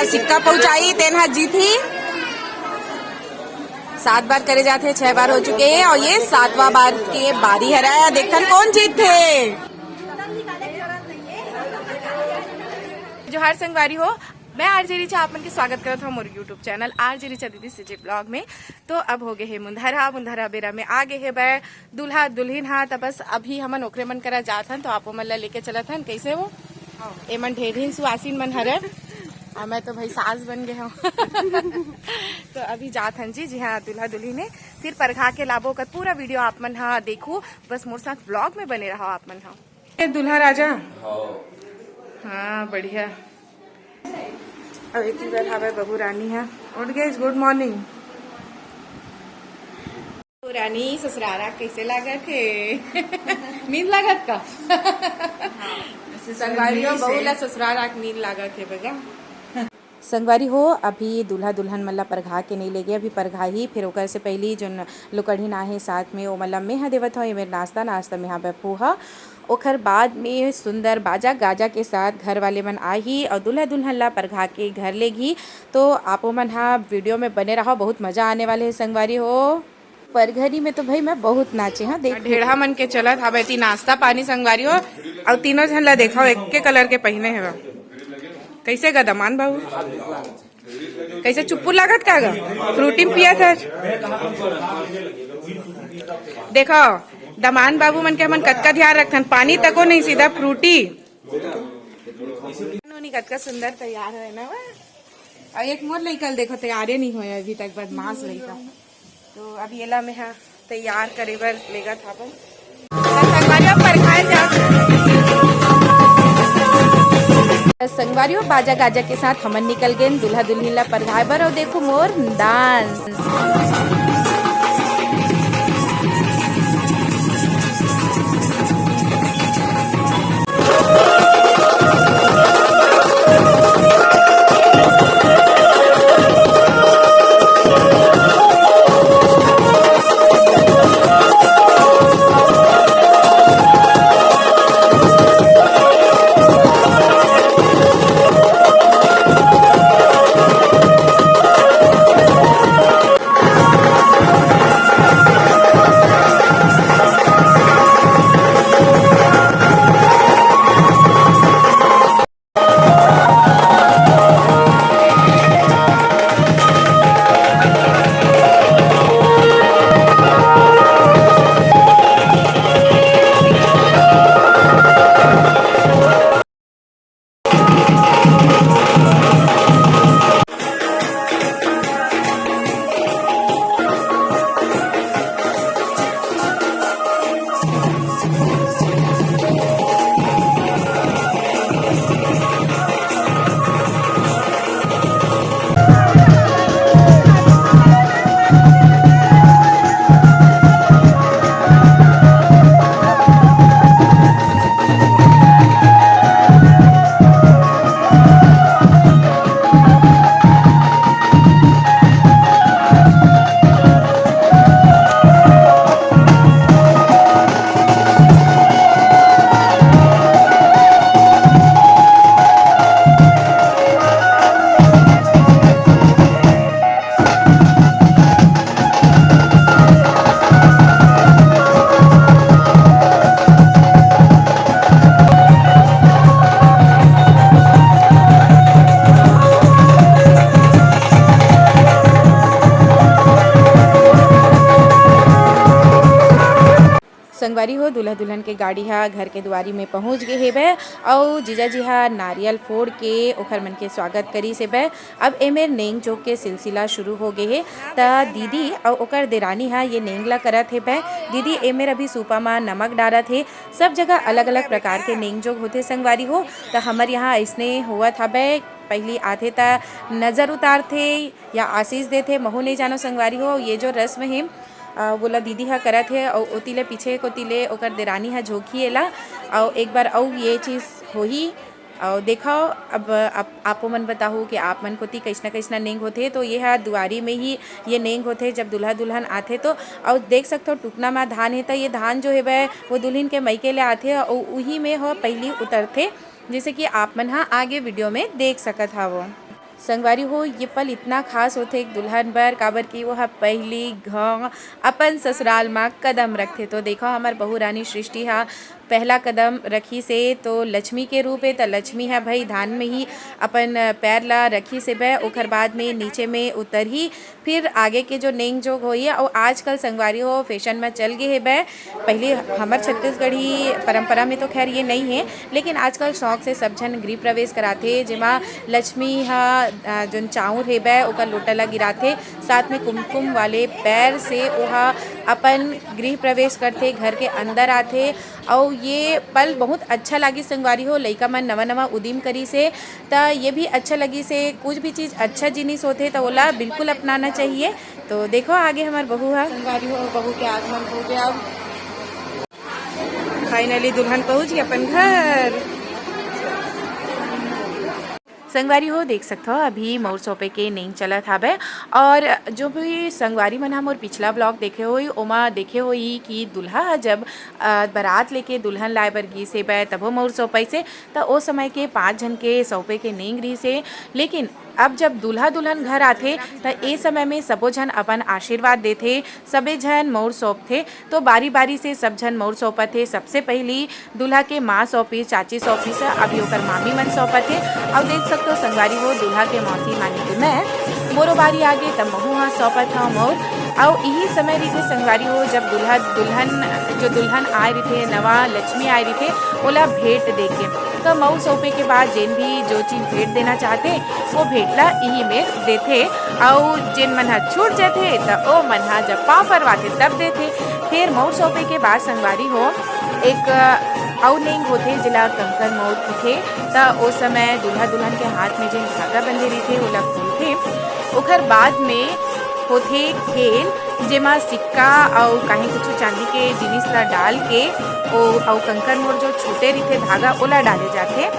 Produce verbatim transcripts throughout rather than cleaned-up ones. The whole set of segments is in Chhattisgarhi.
सिक्का पहुंचाई, तेन ह जीतही। सात बार करे जाथे, छह बार हो चुके हे अउ ये सातवां बार के बारी हरय। देखथन कोन जीतथे। जोहार संगवारी हो, मैं आरजे रिचा आप मन के स्वागत करत हव मोर YouTube चैनल आरजे रिचा दीदी सीजे ब्लॉग में। तो अब हो गे हे मुंधरहा, मुंधरहा बेरा में आ गे हे बै दूल्हा दुल्हिन हा, त बस अभी हमन ओकरे मन करा जात हन, तो आपो मन ला लेके चलत हन। कैसे हो? एमन ढेरहिन सुवासिन मन हरे, अउ मैं तो भाई सास बन गे हव। तो अभी जात हन जी, जी हाँ, दूल्हा दुल्हिन हे, फिर परघा के लाबो, ओकर पूरा वीडियो आप मन हा देखू, बस मोर साथ ब्लॉग में बने रहो आप मन हा। ये दूल्हा राजा? हाँ। हाँ, बढ़िया। अब एक ही बार हवे बहू रानी हा। उठ गए, गुड मॉर्निंग। रानी, ससुरारा कैसे लागत हे? नींद लागत का? हाँ। संगवारी हो, बहू ला ससुरारा के नींद लागत हे बगा। संगवारी हो, अभी दूल्हा दुल्हन मन ला परघा के नहीं लेगे, अभी परघा ही, फिर ओकर से पहली जोन लोकड़हिन आहे साथ में, ओ मन ला मेहा देवत हव, एमेर नाश्ता, नाश्ता मेहा बैठू हा। ओखर बाद में सुंदर बाजा गाजा के साथ घर वाले मन आही और दूल्हा दुल्हन ला परघा के घर लेगी। तो आपो मन हा वीडियो में बने रहो, बहुत मजा आने वाले है संगवारी हो। परघरी में तो भाई मैं बहुत नाचे, हाँ, देखो। ढेढ़ा मन के चलत हवे ती नाश्ता पानी संगवारी हो। अउ तीनों झन ला देखो, एक के कलर के पहिने हवे। कैसे गा दमान बाबू? कैसे चुप्पू लागत का गा? फ्रूटी पिया था। देखो, दमान बाबू मन के हमन कतका ध्यान रखथन, पानी तको नहीं, सीधा फ्रूटी। नोनी कतका सुंदर तैयार है ना वा? और एक मोर लइका ल देखो, तैयारे नहीं होए अभी तक, बदमाश लइका। तो अब येला में हा तैयार करे बर लेगा था अपन। तो संगवारी अब परघाए जा। संगवारी हो, बाजा गाजा के साथ हमन निकल गए दूल्हा दुल्हिन ला परघाए बर। और देखो मोर डांस। संगवारी हो, दूल्हा दुल्हन के गाड़ी हा घर के दुआरी में पहुंच गे हेबे, अउ जीजा जी हा नारियल फोड़ के ओखर मन के स्वागत करिस हेबे। अब एमेर नेंग जोग के सिलसिला शुरू हो गे हे। त दीदी अउ ओकर देरानी हा ये नेंग ला करत हेबे। दीदी एमेर अभी सूपा मा नमक डारत हे। सब जगह अलग-अलग प्रकार के नेंग जोग होथे संगवारी हो। त हमर यहाँ अइसने होवत हबे, पहिली आथे त नजर उतारथे या आशीष देथे, महू नइ जानो संगवारी हो। ये जो रस्म हे, अ, वोला दीदी ह करत हे अउ ओती ले पीछे कोती ले ओकर देरानी ह झोंकही एला, अउ एक बार अउ ये चीज होही। अउ देखव, अब आप, आपो मन बताहू कि आप मन कोती कइसना कइसना नेंग होथे। तो ये ह दुआरी में ही ये नेंग होथे, जब दूल्हा दुल्हन आथे तो। अउ देख सकथव, टुकना म धान हे, त ये धान जो हेवय, वो दुल्हिन के मइके ले आथे, अउ उही में ह पहिली उतरथे, जइसे कि आप मन ह आगे वीडियो में देख सकत हव। संगवारी हो, ये पल इतना खास होथे एक दुल्हन बर, काबर कि वो ह पहली घाव अपन ससुराल मा कदम रखथे। तो देखो, हमर बहू रानी सृष्टि हा पहला कदम रखी से, तो लक्ष्मी के रूप है, तो लक्ष्मी है भाई धान में ही अपन पैर ला रखी से बे, ओकर बाद में नीचे में उतर ही, फिर आगे के जो नेंग जोग होई। और आजकल संगवारी हो फैशन में चल गए हे बे, पहले हमर छत्तीसगढ़ी परंपरा में तो खैर ये नहीं है, लेकिन आजकल शौक से सब झन गृह प्रवेश कराथे, जेमा लक्ष्मी हा, अ, जोन चाउर हे बे, ओकर लोटा ला गिराथे, साथ में कुमकुम वाले पैर से ओहा अपन गृह प्रवेश करथे, घर के अंदर आथे। और ये पल बहुत अच्छा लागी संगवारी हो, लइका मन नवा नवा उदिम करी से, त ये भी अच्छा लगी से, कुछ भी चीज़ अच्छा जिनिस होथे त ओला बिल्कुल अपनाना चाहिए। तो देखो आगे हमर बहू हा। संगवारी हो, बहू के आगमन हो गया। अब finally दुल्हन पहुंच गई अपन घर। संगवारी हो, देख सकथो, अभी मउर सौंपे के नेंग चलत हावय। और जो भी संगवारी मन ह मोर पिछला vlog देखे होई, ओमा देखे होई कि दूल्हा ह जब, अ, बारात लेके दुल्हन लाए बर गीस हे बे, तभो मउर सौंपइस हे, त ओ समय के पाँच झन के सौंपे के नेंग रहिस हे। लेकिन अब जब दूल्हा दुल्हन घर आथे, त ए समय में सबो झन अपन आशीर्वाद देथे, सबे झन मउर सौंपथे। तो बारी-बारी से सब झन मउर सौंपत हे। सबसे पहिली दूल्हा के माँ सौंपिस, चाची सौंपिस, अभी ओकर मामी मन सौंपत हे। अउ देख सकथो संगवारी हो, दूल्हा के मौसी माने कि मैं, मोरो बारी आगे, त महू ह सौंपत हव मउर। अउ इही समय रहिथे संगवारी हो, जब दूल्हा दुल्हन, जो दुल्हन आए रहिथे, नवा लक्ष्मी आए रहिथे, ओला भेंट देके, त मउर सौंपे के बाद जेन भी जो चीज भेंट देना चाहथे, वो भेंट ला इही में देथे। अउ जेन मन ह छूट जथे, त ओ मन ह जब पाँव परवाथे, तब देथे। फेर मउर सौंपे के बाद संगवारी हो, एक अउ नेंग होथे, जेला कंकर मउर कथे। त ओ समय दूल्हा दुल्हन के हाथ में जेन धागा बंधे रहिथे, ओला खोलथे। ओखर बाद में होथे खेल, जेमा सिक्का अउ काहीं कुछु चांदी के जिनिस ला डाल के ओ, अउ कंकर मउर जो छूटे रहिथे धागा, ओला डाले जाथे।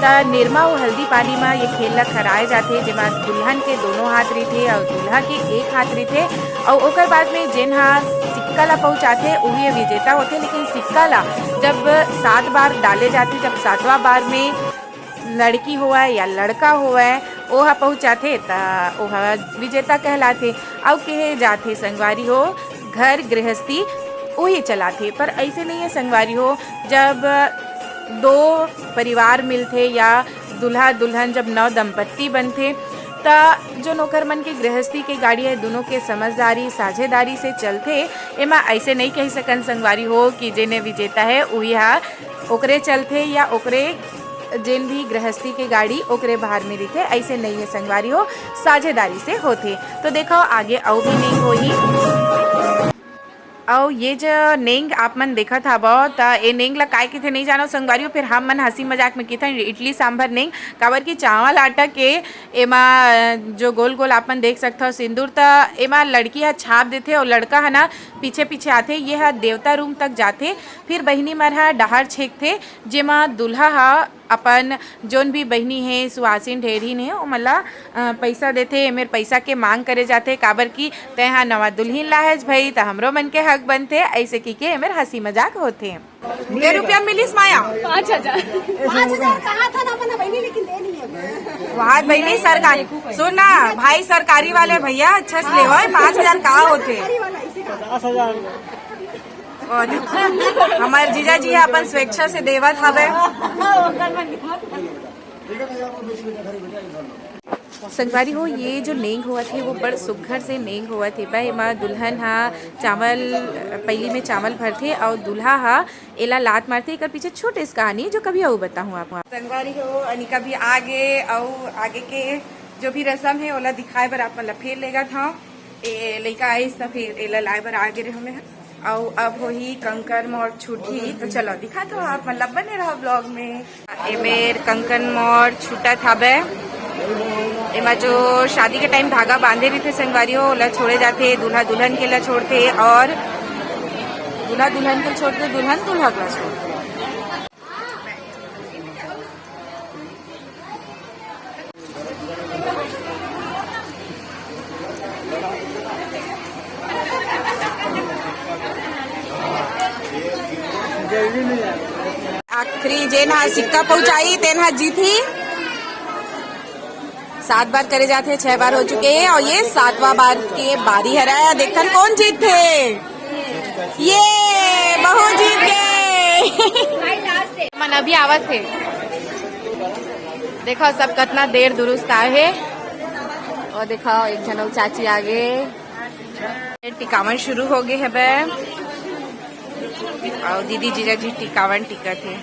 त निरमा अउ हल्दी पानी म ये खेल ला खराए जाथे, जेमा दुल्हन के दोनों हाथ रहिथे अउ दूल्हा के एक हाथ रहिथे। अउ ओकर बाद में जेन ह सिक्का ला पहुंचाथे, उही विजेता होथे। लेकिन सिक्का ला जब सात बार डाले जाथे, जब सातवां बार में लड़की होवय या लड़का होवय, ओहा पहुंचाथे, त ओहा विजेता कहलाथे। अउ कहे जाथे संगवारी हो, घर गृहस्थी उही चलाथे। पर अइसे नइ हे संगवारी हो, जब दो परिवार मिलथे या दूल्हा दुल्हन जब नव दंपत्ति बनथे, त जोन ओकर मन के गृहस्थी के गाड़ी हे, दुनों के समझदारी, साझेदारी से चलथे। एमा अइसे नइ कहि सकन संगवारी हो कि जेने विजेता हे, उही ह ओकरे चलथे या ओकरे, जेन भी गृहस्थी के गाड़ी ओकरे भार में रहिथे, अइसे नइ हे संगवारी हो, साझेदारी से होथे। तो देखो आगे अउ भी नेंग होही। अउ ये जो नेंग आप मन देखत हवव, त ए नेंग ला काय कहिथे नइ जानव संगवारी हो, फेर हम मन हंसी मजाक में कहिथन इडली सांभर नेंग, काबर कि चावल आटा के एमा जो गोल गोल आप मन देख सकथव सिंदूर, त एमा लड़की ह छाप देथे अउ लड़का ह ना पीछे पीछे आथे। ये ह देवता रूम तक जाथे, फिर बहिनी मन ह डहार छेंकथे, जेमा दूल्हा ह अपन जोन भी बहिनी हे, सुवासिन, ढेरहिन हे, ओमन ला, अ, पइसा देथे। एमेर पइसा के मांग करे जाथे, काबर कि तैं ह नवा दुल्हिन लाहेस भई, त हमरो मन के हक बनथे, अइसे कहिके एमेर हंसी मजाक होथे। के रुपया मिलिस माया? पाँच हजार। पाँच हजार कहा था ना अपना बहिनी, लेकिन दे नहीं है। वहाँ बहिनी सरकार, सुन ना भाई, सरकारी वाले भैया अच्छा से लेवय, पाँच हजार का होथे? सरकारी वाला, इसी का। पचास हजार। और हमर जीजा जी ह अपन स्वेच्छा से देवत हवे। संगवारी हो, ये जो नेंग होवत हे, वो बड़ सुग्घर से नेंग होवत हे। बा, एमा दुल्हन ह चावल, पइली में चावल भरथे अउ दूल्हा ह एला लात मारथे। एकर पीछे छोटे से कहानी, जो कभी अउ बताहूँ आप। संगवारी हो, अनिका भी आगे अउ आगे के जो भी रसम हे, ओला दिखाए बर आप मन ला फेर लेगत हव। ए लइका आइस त फिर एला लाए बर आ गे रेहेंव मैं। अउ अब होही कंकर मौर छुटही, तो चलो दिखात हव आप मन ला, बने रहो vlog में। एमेर कंकर मौर छूटत हवे। एमा जो शादी के time धागा बांधे रहिथे संगवारी हो, ओला छोड़े जाथे, दूल्हा दुल्हन के ला छोड़थे और दूल्हा दुल्हन के छोड़थे, दुल्हन दूल्हा के ला छोड़थे। आखिरी जेन ह सिक्का पहुंचाई, तेन ह जीतही। सात बार करे जाते हैं, छह बार हो चुके हैं और ये सातवां बार के बारी हरय। देखन कौन जीतथे। ये बहू जीत गए। मन अभी आवत हे। देखो सब कितना देर दुरुस्त आए हे। और देखो एक झन अउ चाची आगे। टिकावन शुरू हो गए हे बे। और दीदी जीजा जी टिकावन टिकत हे।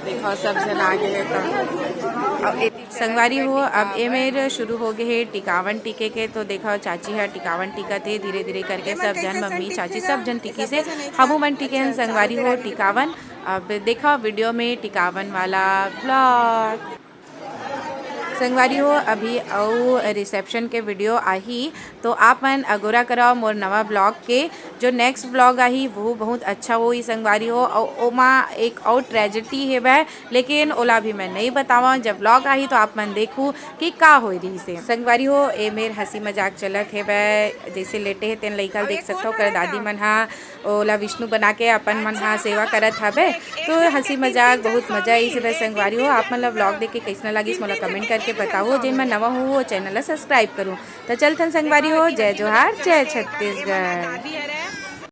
देखो सब झन आगे हे तो। अब ए-, संगवारी हो, अब ए मेर शुरू हो गए हे टिकावन टिके के। तो देखो चाची ह टिकावन टिकत हे धीरे धीरे करके। सब झन मम्मी चाची सब झन टिकिस हे। हमू मन टिके हन संगवारी हो टिकावन। अब देखो वीडियो में टिकावन वाला ब्लॉग। संगवारी हो, अभी अउ रिसेप्शन के वीडियो आही, तो आप मन अगोरा करव मोर नवा ब्लॉग के। जो नेक्स्ट ब्लॉग आही वो बहुत अच्छा होही संगवारी हो। अउ ओमा एक अउ ट्रेजेडी हेवय, लेकिन ओला भी मैं नहीं बतावं। जब ब्लॉग आही तो आप मन देखू कि का होई रहिस हे। संगवारी हो, ए मेर हंसी मजाक चलत हेवय, जैसे लेटे हे तेन लइका ल देख सकथव, ओकर दादी मन हा ओला विष्णु बना के अपन मन हा सेवा करत हवे। तो हंसी मजाक बहुत मजा आइस हे संगवारी हो। आप मन ला ब्लॉग देख के कैसना लागिस मोला कमेंट करके बताओ। जेन मन नवा हो वो चैनल ला सब्सक्राइब करू। तो चलथन संगवारी हो, जय जोहार, जय छत्तीसगढ़।